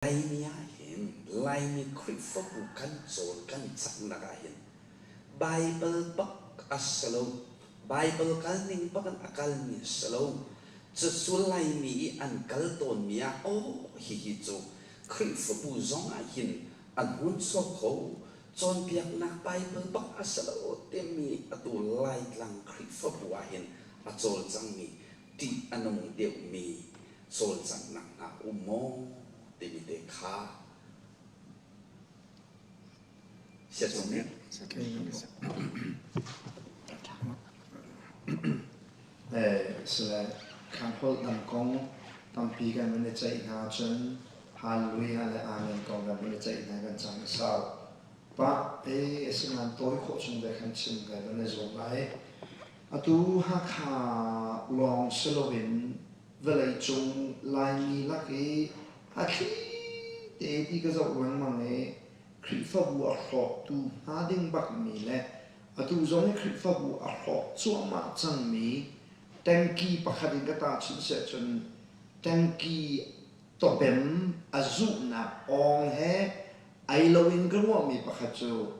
Laimi ahhin Laimi Khrihfabu kan cawl kan caknak ahhin Baibal bak a si lo. Baibal kalning bak in a kalmi a si lo. Cucu Laimi i an kal tawnmi ah aw hihi cu Khrihfabu zong ahhin an hun chuak kho. Cawnpiaknak Baibal bak a si lo timi atu Laitlang Khrihfabu ahhin a cawlcangmi ṭih a nung deuhmi cawlcanghnak hna um maw timi te kha siacung nih Sile khan holh dang kong tampi kan van i ceih hna cun Hallelujah le Amen kong kan van i ceih hna kan caan a sau. Pah te asinain tawi khawh chung ve khan chim kai van i zuam lai. Atu Hakha lawng si loin vawleicung Laimi lak i a thli te ti ka zoh lengmang i Khrihfabu a hrawktu hnga ding bakmi le atu zong i Khrihfabu a hrawk cuahmah cangmi tengki pakhat in ka tahchunh siah cun tengki tawpem a zuhnak awng he ai loin ka ruahmi pakhat cu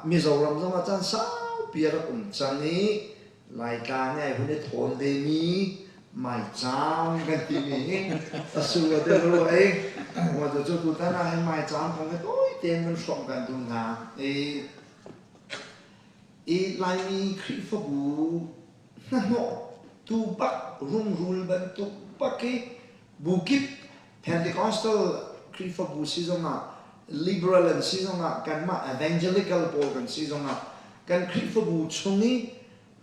Mizoram zong ah caan saupi a rak um cang i Laitlang i ai hun i thawn vemi maicaam kan timi hi a su a deuh rua i cu tutan ah hin maicaam kong hi tawi tein van hrawmh kan duh hna. I i Laimi Khrihfabu hnahnawh tu bak rungrul bantuk bak hi bu kip Pentecostal Khrihfabu si zongah liberal an si zongah kanmah evangelical pawl kan si zongah kan Khrihfabu chung i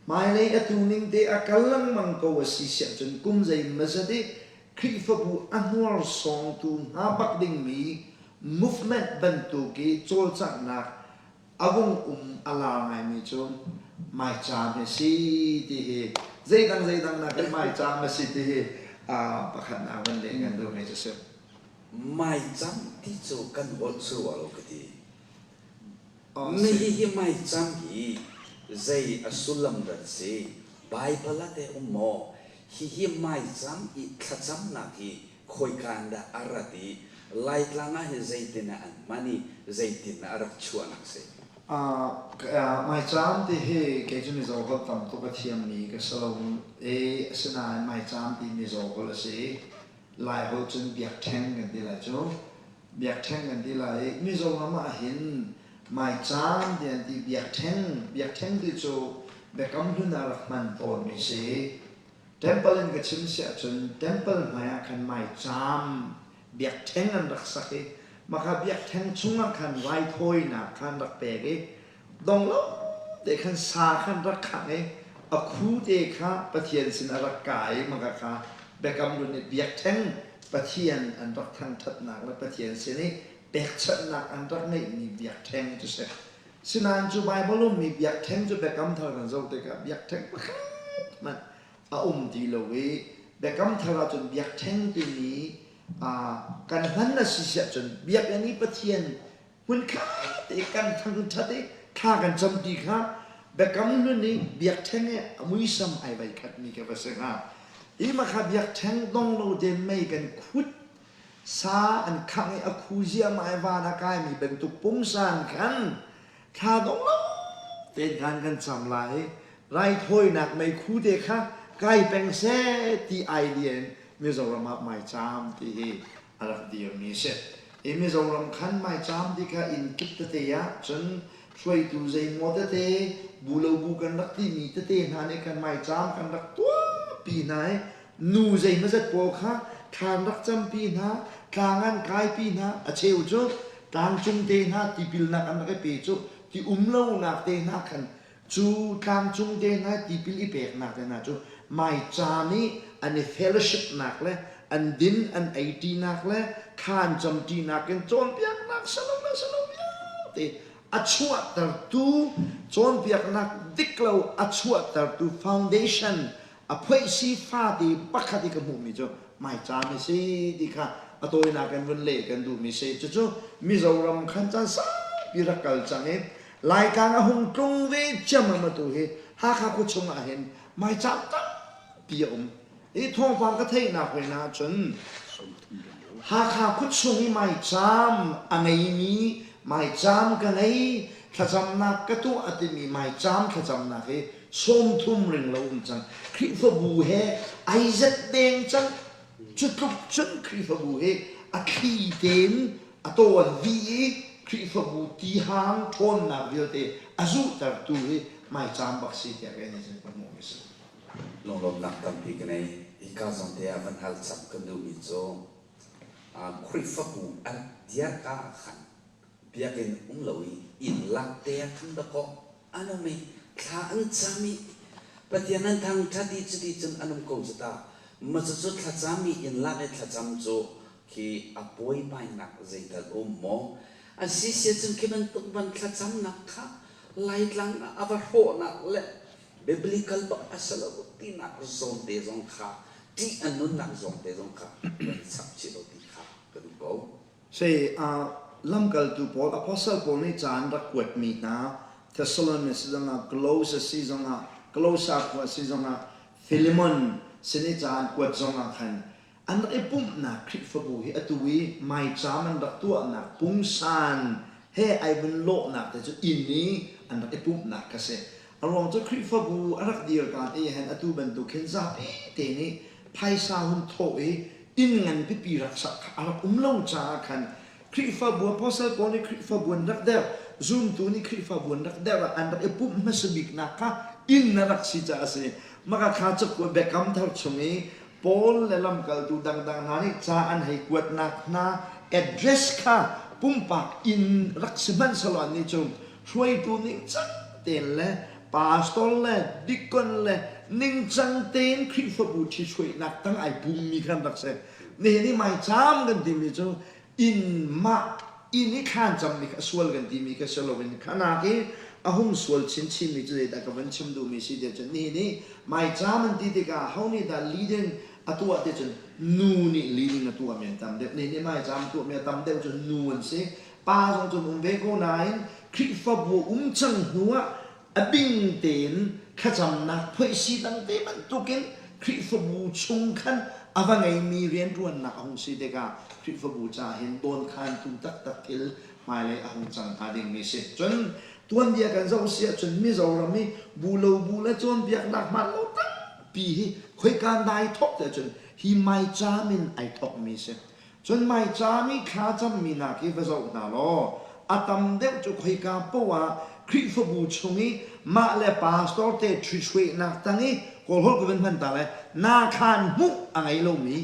hmailei atu ning te a kal lengmang ko a si siah cun kum zeimawzat i Khrihfabu a hnuarsawngtu hna bak dingmi movement bantuk i cawlcanghnak a vung um a lar ngaimi cu maicaam hi si ti hi zeidang zeidang nakin maicaam a si ti hi pakhatnak van leh kan duhmi cu si. Maicam ti cu kan holh cu lo ka ti. Hihi maicam hi zei a sullam dah si? Baibal ah teh um maw? Hihi maicam i thlacamnak hi khawika in dah a rat i Laitlang ah hin zeitin ah an hman i zeitin ah a rak chuahnak si? Maicaam ti hi kei cu Mizo holh tam tuk a thiammi ka si lo i asinain maicaam ti Mizo holh a si i Lai holh cun biakṭheng kan ti lai cu. Biakṭheng kan ti lai i Mizoram ah hin maicaam ti an ti biakṭheng. Biakṭheng ti cu Biakam Hlun ah rak hman tawnmi si. Temple in ka chim si ahcun temple hmai ah khan maicaam biakṭheng an rak sak i maka biakṭheng chungah khan raithawinak kha an rak pek i donglo te khan sa khan rak khangh i a khu te kha Pathian sin a rak kai i maka kha Biakam Hlun i biakṭheng Pathian an rak thangṭhatnak le Pathian sin i pekchanhnak an rak ngeihmi biakṭheng cu si. Sinain cu Baibal ummi biakṭheng cu Biakam Thar kan zoh tikah biakṭheng pakhat hmanh a um ti lo i Biakam Thar ahcun biakṭheng timi kan hman a si siah cun biakinn i Pathian hmunkhat i kan thangṭhat i thla kan campi kha Biakam Hlun i biakṭheng i a muisam ai vai khatmi kha va si hnga. Hi makha biakṭheng dong lo tein mei kan khut Sa an khangh i a khu ziahmah i van a kaimi bantuk pungsan khan thla dong lo tein khan kan cam lai i raithawinak meikhu te kha kai peng seh ti idea in Mizoram ah maicaam ti hi a rak dirmi a si. I Mizoram khan maicaam ti kha inn kip tete ah cun hruaitu zeimaw tete bu lo bu kan rak timi tete hna nih khan maicaam kan rak tuahpi hna i nu zeimawzat pawl kha thlan rak campi hna, tlang an kaipi hna, a cheu cu tlangcung te hna tipilnak an rak i pe cu ti um lonak te hna khan cu tlangcung te hna tipil i peknak te hna cu maicaam i an i fellowshipnak le an din an ei ṭinak le thla an cam ṭinak in cawnpiaknak salom le salom vialte a chuahtertu cawnpiaknak dik lo a chuahtertu foundation a phoihsi fate pakhat i ka hmuhmi cu maicaam a si ti kha a tawinak in vun leh kan duhmi si. Cucu Mizoram khan caan saupi rak kal cang i Laitlang a hung tlung ve ciammam atu hi Hakha khuachung ah hin maicaam tampi a um. Hi thawngpang ka theihnak hoi na cun Hakha khuachung i maicaam a ngeimi maicaam ka ngei, thlacamnak ka tuah a timi maicaam thlacamnak hi 30 ring lo um cang. Khrihfabu he ai zet deng cang. Cu tluk cun Khrihfabu hi a thli tein a taw an vih i Khrihfabu tihang ṭhawnnak vialte a zuhtertu hi maicaam bak si tiah kei nih cun ka hmuhmi a si. Lunglawmhnak tampi ka nei. Hika zong te ah van hal chap kan duhmi cu Khrihfabu a rak dirka ah khan biakinn um lo i inn lak te ah khan dakaw an um i thla an cam i Pathian an thangṭhat i cuti cun an um ko cu ta. Mah cucu thlacam i inn lak i thlacam cu khi a buaibainak zeital um maw? A si sia cun khi bantuk van thlacamnak kha Laitlang ah a va hrawhnak le biblical bak a si lo tinak zawn te zong kha ṭih a nunnak zawn te zong kha van chap chih lo ti kha ka duh ko. Sei lamkaltu pawl apostle pawl nih ca an rak kuatmi hna Thessalonians zongah Colossae si zongah Colossae khua si zongah Philemon sin i ca an kuat zongah khan an rak i pumhnak Khrihfabu hi atu i maicaam an rak tuahnak pungsan he ai vun lawhnak te cu inn i an rak i pumhnak kha si. A ruang cu Khrihfabu a rak dirka te hin atu bantuk hin zapi te nih phaisa hun thawh i inn ngan pipi rak sak kha a rak um lo caah khan Khrihfabu apostle pawl nih Khrihfabu an rak derh, zumtu nih Khrihfabu an rak derh ah an rak i pumh hmasa biknak kha inn a rak si caah a si. Maka kha cakuat Biakam Thar chung i Paul le lamkaltu dangdang hna nih ca an hei kuatnak hna address kha pumpak inn rak si hmanh selaw annih cu hruaitu ningcang tein le pastor le dikon le ningcang tein Khrihfabu ṭhithruainak tang ai pummi khan rak si. Nihin i maicaam kan timi cu inn mah inn i thlan cammi kha sual kan timi kha si loin khanak i a hung sual chinchinmi cu zeidah ka van chim duhmi si tiah cun nihin i maicaam an ti tikah ho nih dah leading a tuah ti cun nu nih leading a tuahmi an tam deuh nihin i maicaam tuahmi a tam deuh cu nu an si pa zong cun um ve ko nain Khrihfabu um cang hnu ah a bing tein thlacamnak phoihsi dangte bantukin Khrihfabu chung khan a va ngeimi rianṭuannak a hung si tikah Khrihfabu ca hin dawnkhantu taktak thil hmailei a hung cang hnga dingmi si. Cun tuanbia kan zoh si ahcun Mizoram i bu lo bu le cawnpiaknak hmaan lo tampi hi khoika dai thawk ti ahcun hi maicaam in ai thawkmi si. Cun maicaam i thla cammi nak hi va zoh hna law a tam deuh cu khoika paoh ah Khrihfabu chung i mah le pastor te ṭhithruainak tang i Kawlholh ka vun hman ta lai nakhan hmuh a ngei lomi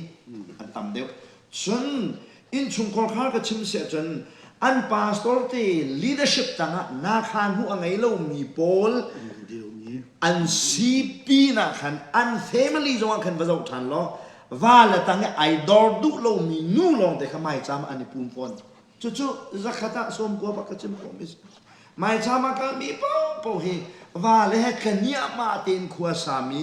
an tam deuh. Cun innchungkhar khar ka chim si ahcun an pastor te leadership tangah nakhan hmuh a ngei lomi pawl an si pinah khan an family zongah khan va zoh ṭhan law va le tang i ai dor duh lomi nu lawngte kha maicaam an i pum fawn. Cucu zakhat ah 90 bak ka chim khawhmi si. Maicaam a kalmi paohpaoh hi va le he tlaniahmah tein khua sami,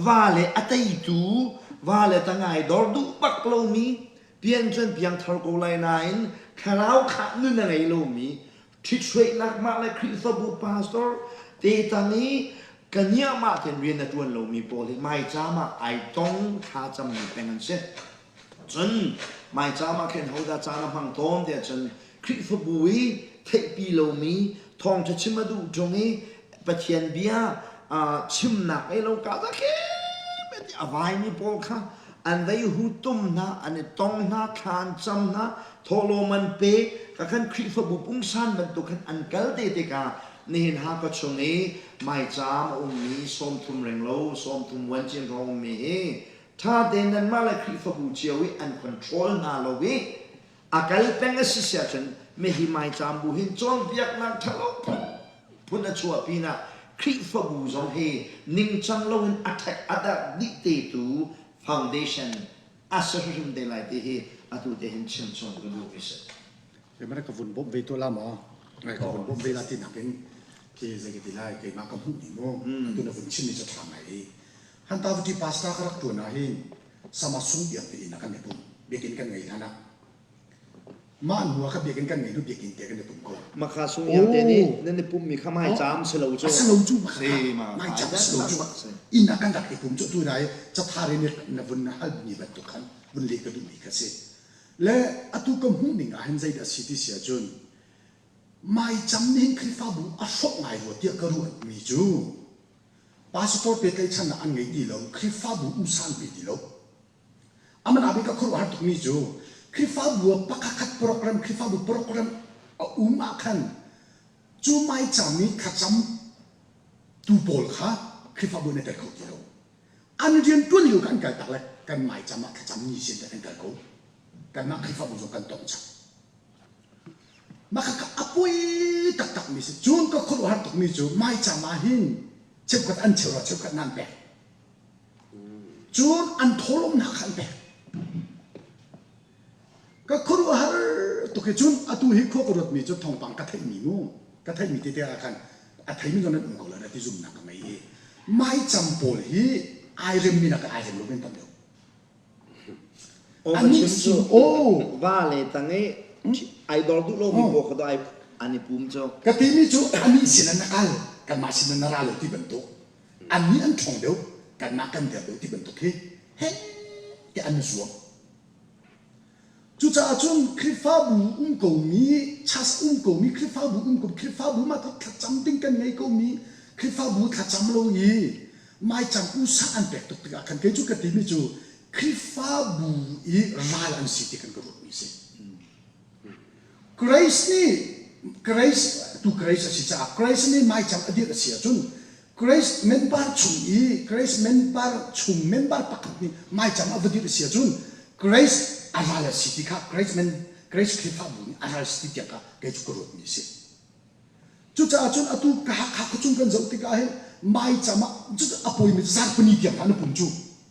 va le a teitu, va le tang ai dor duh bak lomi, pian cun piangthar ko lai nain thlarau khah nun a ngei lomi, ṭhithruainak mah le Khrihfabu pastor te tang i ka niahmah ten rian a ṭuan lomi pawl hi maicaam ah ai tong thlacammi peng an si. Cun maicaam ah khin hodah caan a hmang tawn tiah cun Khrihfabu i theihpi lomi thawngṭha chim a duh ṭung i Pathian bia chimnak ei lo ka ti a vaimi pawl kha an vei hu tum hna an i tong hna thla an cam hna thawhlawm an pe ka khan Khrihfabu pungsan bantuk khan an kal te tikah nihin Hakha chung i maicaam a ummi 30 renglo 30 vuancin hrawng ummi hi ṭha tein nanmah le Khrihfabu cio i an control hna lo i a kal peng a si siah cun mihi maicaam bu hin cawnpiaknak ṭhalo phun a chuah pinah Khrihfabu zong hi ningcang loin a ṭhek a darh dih tetu foundation a si hrimhrim te lai ti hi atu te hin chim chung ka duh mi si. Keimah ka vun bawmh ve tuah la maw? Ka vun bawmh ve la ti nakin khi zei ka ti lai keimah ka hmuh ni mu atu na vun chim mi cu ṭha ngai i han ta vuti pastor ka rak ṭuan ah hin sama sung biak ti in kan i pum biakinn kan ngei hlan ah mah hnu ah kha biakinn kan ngei hnu biakinn te kan i pum ko. Makha sung iang te nih nan i pummi kha maicaam si lo cu. A si lo cu maicaam si lo cu inn ah kan rak i pum cu tu nai cathar in na vun hal mi bantuk khan vun leh ka duhmi kha si. Le atu ka hmuh ning ah hin zeidah a si ti si ahcun Maicam nih hin Khrihfabu a hrawh ngai rua tiah ka ruahmi cu pastor pehtlaihchannak an ngei ti lo, Khrihfabu usa an pe ti lo. Aman abik ka khuaruahhar tukmi cu Khrihfabu ah pakhatkhat program Khrihfabu program a um ah khan cu maicam i thlacam tu pawl kha Khrihfabu an i tel kho ti lo. An rian ṭuan lio kha an kal tak le kan maicam ah thlacam ni sin kan kal ko. Kanmah Khrihfabu zong kan tong chap. Mah kha a poi taktakmi si. Cun ka khuaruahhar tukmi cu maicam ah hin cheukhat an cheu ra cheukhat nan pek. Cun an thawlawmnak kha an pek. Ka khuaruahhar tuk i cun atu hi khua ka ruatmi cu thawngpang ka theihmi mu ka theihmi tete ah khan a theimi zong nan um ko lai ti zumhnak ka ngei i maicam pawl hi ai remmi nak ai rem lo men tam deuh. Aw ka Anih chim sin cu aw va le tang i ai dor duh lomi pawl kha ai an i pum cu. Ka timi cu anih sin ah na kal kanmah sin ah na ra lo ti bantuk annih an ṭhawng deuh kanmah kan der deuh ti bantuk hi heh tiah an i zuam. Cucaah cun Khrihfabu um komi, church um komi, Khrihfabu um ko, Khrihfabu mah thlacam ding kan ngei komi, Khrihfabu thlacam lo i maicam usa an pek tuk tikah khan kei cu ka timi cu Khrihfabu i ral an si ti kan ka ruatmi si. Grace nih Grace tu Grace a si caah Grace nih maicam a dirh a si ahcun Grace member chung i Grace member chung member pakhat nih maicam a va dirh a si ahcun Grace a ral a si ti kha Grace men Grace Khrihfabu nih a ral si ti tiang kha kei cu ka ruatmi a si. Cucaah cun atu ka Hakha khuachung kan zoh tikah hin maicam ah cu a pawimi cu zarhpini tiang hna na pum cu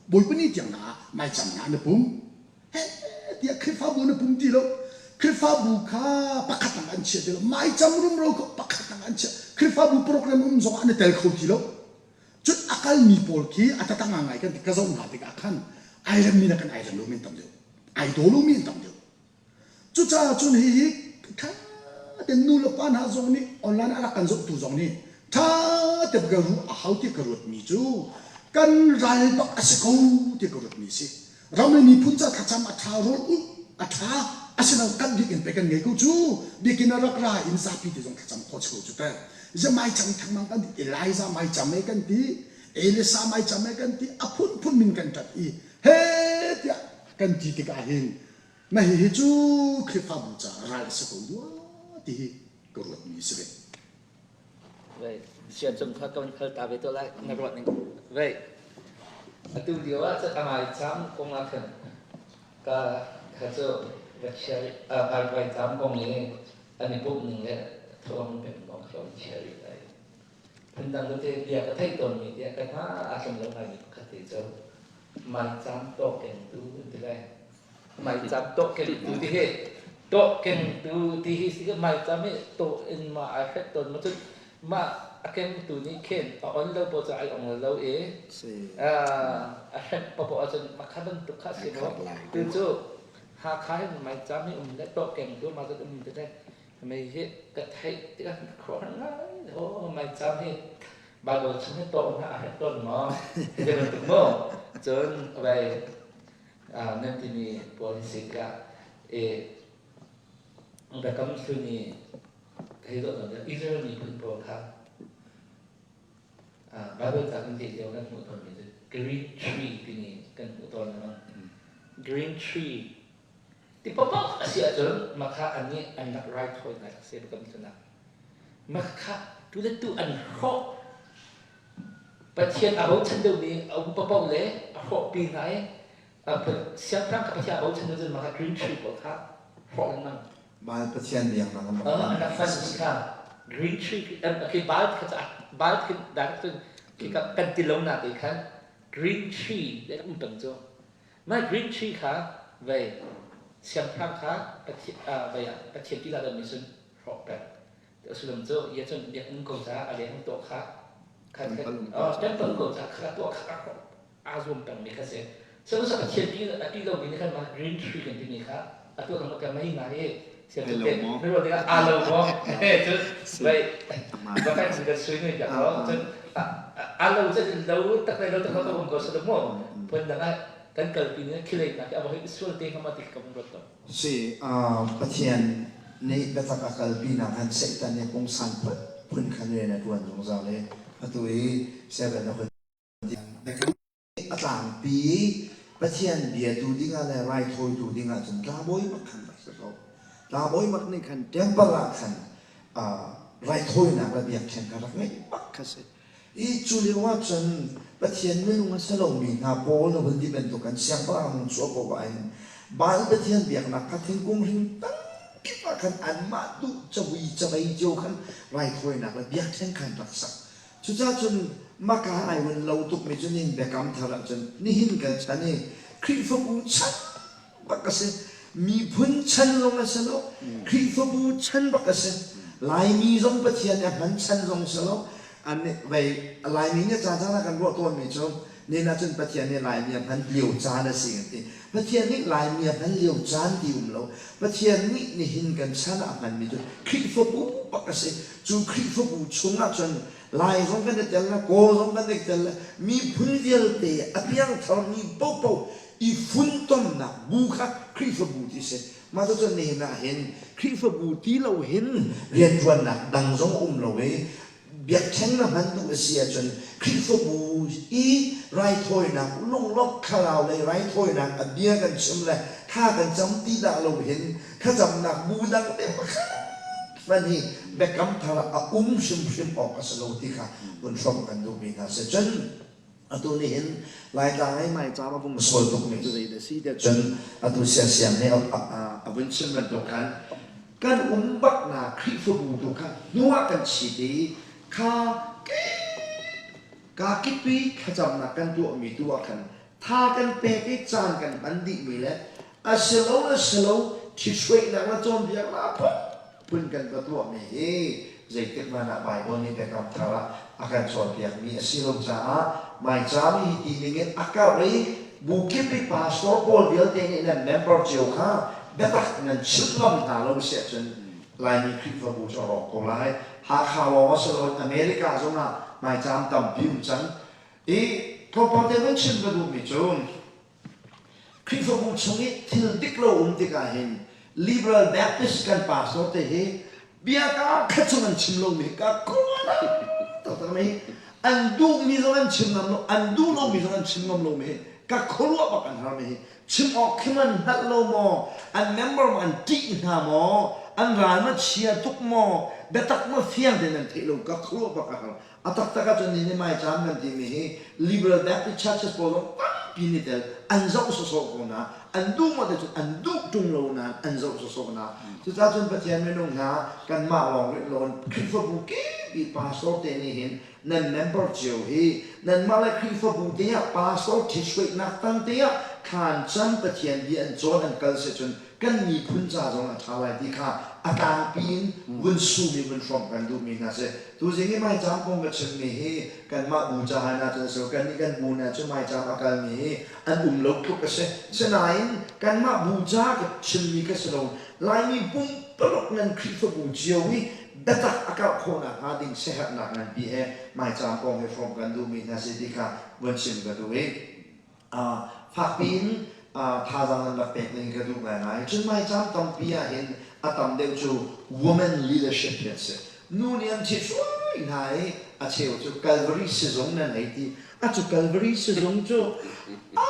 Bawipa ni tiang hna ah maicam hna na pum. Heh tiah Khrihfabu na pum ti lo. Khrihfabu kha pakhat nang an chia ti lo. Maicam rumro kha pakhat nang an chia. Khrihfabu program um zong ah na tel kho ti lo. Cun a kalmi pawl khi a tatang ngai kan ti ka zoh hna tikah khan ai remmi na kan ai rem lo men tam deuh. Ai daw lomi an tam deuh. Cucaah cun hihi ṭha tein nu le pa hna zong nih online a rak kan zohtu zong nih ṭha tein ka ruah a hau ti ka ruatmi cu kan ral bak a si ko ti ka ruatmi a si. Ram le miphun ca thlacam a ṭha rawl ulh a ṭha asinain kan biakinn pei kan ngei ko cu biakinn a rak ra in zapi te zong thlacam khawh si ko cu teh. Zia maicam thengmang kan ti Elijah maicam e kan ti Elisa maicam e kan ti a phunphun min kan ṭat i he tiah kan ti tikah hin Na hihi cu Khrihfabu caah ral a si ko rua ti hi ka ruatmi a si ve. Vei, sian cung kha ka van hal ta ve to lai na ruat ning. Vei, atu lio ah cun a maicham kong ah khan ka kha cu va chia a maicham kong i an i pumh ning le thawng pek kong kha van chia rih lai. Phundang tete bia ka theih tawnmi tiah ka hna aa tlum lo ngaimi pakhat te cu maicham tawkengtu an ti lai. Maicham tawkengtu ti hi tawkengtu ti hi si maicham hi taw in ma ai hret tawn ma cun mah a kengtu nih khin a on lo paoh cu ai ong lo i a hrek paoh ahcun makha bantuk kha si maw tu cu Hakha hin maicham hi um le tawkengtu ma cun um ti Mei hi ka theih tikah ka khuaruahhar ngai. Oh, maicam hi Bible chung hi tawh hna a herh tawn maw? Ti bantuk maw? Cun vai nan timi pawl hi si tikah i biakam hlun i hei zoh tawn Israel miphun pawl kha Bible ca kan leh lio kan hmuh tawnmi cu green tree timi kan hmuh tawn lengmang. Green tree Ti paohpaoh a si ahcun mah kha annih an rak raithawinak a si biakam hlun ah. Mah kha tu le tu an hrawh. Pathian a bochan deuhmi a um paohpaoh le a hrawhpi hna i siangpahrang kha Pathian a bochan deuh cun mah kha green tree pawl kha hrawh lengmang. Baal Pathian biaknak an rak An rak hman ti kha green tree khi baal kha baal khi direct cun khi kan ti lo na te khan green tree le um peng cu Mah green tree kha vei siangpahrang kha vei ah Pathian ti dah mi cun hrawk peng. A sullam cu ia cun biakinn ko caah a leng tuah kha temple ko caah kha tuah kha aa zuam pengmi kha si. Sihmanhsehlaw Pathian ti a ti lomi nih khan mah green tree kan timi kha a tuah lengmang ka mei ngai i na ruah tikah aa lo maw cun vei va kan kan sui nui piak lo cun aa lo cun lo tak le lo tak lo um ko sa maw phun dang ah. Kan kalpi ning khileinak hi a va hei sual te hnga ma ti ka vun ruat to. Si, Pathian nih biatak a kalpinak han Satan nih pungsan phun khan rian a ṭuan zungzal i atu i seven a hun a tlangpi i Pathian biatu dingah le raithawitu dingah cun tlangbawi bak khan rak si ko. Tlangbawi bak nih khan temple ah khan raithawinak le biakṭheng kha rak ngeih bak kha si. I cu lio ahcun Pathian minung a si lomi hna pawl na hun ti bantuk kan siangpahrang hung chuah ko ahhin Baal Pathian biaknak kha thingkung hring tamkip ah khan anmah duh cavui cavei cio khan raithawinak le biakṭheng khan rak sak. Cucaah cun maka ai hun lo tukmi cu nihin biakam thar ahcun nihin kan chan i Khrihfabu chan bak a si. Miphun chan zong a si lo. Khrihfabu chan bak a si. Laimi zong Pathian nih a hman chan zong si lo. An vei Laimi nih caan caan ah kan ruah tawnmi cu nin ahcun Pathian nih Laimi a hman lio caan a si kan ti. Pathian nih Laimi a hman lio caan ti um lo. Pathian nih nihin kan chan ah a hmanmi cu Khrihfabu bak a si. Cu Khrihfabu chung ahcun Lai zong kan i tel le Kawl zong kan i tel le miphun vialte a piangtharmi paohpaoh i funtomnak bu kha Khrihfabu ti si. Mah cucu nihin ah hin Khrihfabu ti lo hin rianṭuannak dang zong a um lo i biakṭheng na hman duh a si ahcun Khrihfabu i raithawinak lunglawmh thlarau lei raithawinak a bia kan chim le thla kan cam ti dah lo hin thlacamnak bu dang te pakhat hmanh hi biakam thar ah a um hrimhrim awk a si lo ti kha vun hrawmh kan duhmi hna si. Cun atu nih hin Laitlang i maicaam a vung sual tukmi cu zeidah si tiah cun atu siasiam nih a vun chim bantuk khan kan um baknak Khrihfabu tu kha hnu ah kan chit i kha ka kipi thlacamnak kan tuahmi tu ah khan tha kan pek i caan kan hman dihmi le a si lo a si lo ṭhithruainak le cawnpiaknak phun kan va tuahmi hi zeitik hmanh ah Baibal nih Biakam Thar ah a kan cawnpiakmi a si lo caah maicaam hi ti ningin a karh i bu kip i pastor pawl vialte nih nan member cio kha biatak nan chimh ngam hna lo si ahcun Laimi Khrihfabu cu a rawk ko lai. Hakha lawng a si lo America zongah maicaam tampi um cang. I tlawmpal te van chim ka duhmi cu Khrihfabu chung i thil dik lo um tikah hin Liberal Baptist kan pastor te hi bia ka khat chung an chim lomi ka taktak mi an duhmi zong an chim ngam lo an duh lomi zong an chim ngam lomi hi ka khuaruah bak an har mi hi chim awk khim an hngalh lo maw an member maw an ṭih hna maw an ral ma chia tuk maw biatak ma fiang tein an theih lo ka khuaruah bak a har. A taktak ahcun ni nih maicaam kan timi hi Liberal Baptist Churches pawl zong tampi nih tel an zoh sawsawh ko na an duh maw te cun an duh ṭung lo nain an zoh sawsawh na. Cucaah cun Pathian minung hna kanmah lawng rih loin Khrihfabu kip i pastor te nih hin nan member cio hi nanmah le Khrihfabu te ah pastor ṭhithruainak tang te ah thlan cam Pathian bia an cawn an kal si cun kan miphun ca zong a ṭha lai ti kha a tlangpi in vun sum i vun hrawmh kan duhmi hna si. Tuzing i maicaam kong ka chimmi hi kanmah bu ca hna cun a si lo. Kannih kan bu hna cu maicaam a kalmi hi an um lo tluk a si. Sinain kanmah bu ca ka chimmi ka si lo. Laimi pumpaluk nan Khrihfabu cio i biatak a karh khawhnak hnga ding siaherhnak nganpi he maicaam kong hi hrawmh kan duhmi hna si ti kha vun chim ka duh i fakpi in thazaang nan rak pek ding ka duh ngaingai. Cun maicaam tampi ah hin a tam deuh cu women leadership hi an si. Nu nih an ṭhithruai hna i a cheu cu Calvary sizung nan hei ti. A cu Calvary sizung cu a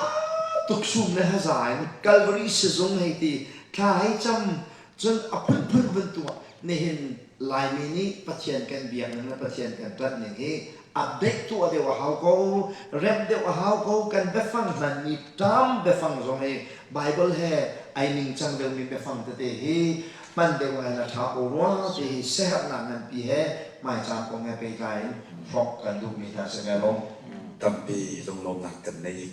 tuksum le haza in Calvary sizung hei ti thla hei cam cun a phunphun vun tuah. Nihin Laimi nih Pathian kan biak ning le Pathian kan ṭanh ning hi update tuah deuh a hau ko, remh deuh a hau ko. Kan biafang hmanmi term biafang zong hi Bible he ai ningcang deuhmi biafang tete hi hman deuh ngai na ṭha ko rua ti hi siaherhnak nganpi he hmaicaan kong he pehtlai in hrawk kan duhmi hna si ve lo. Tampi lunglawmhnak kan nei.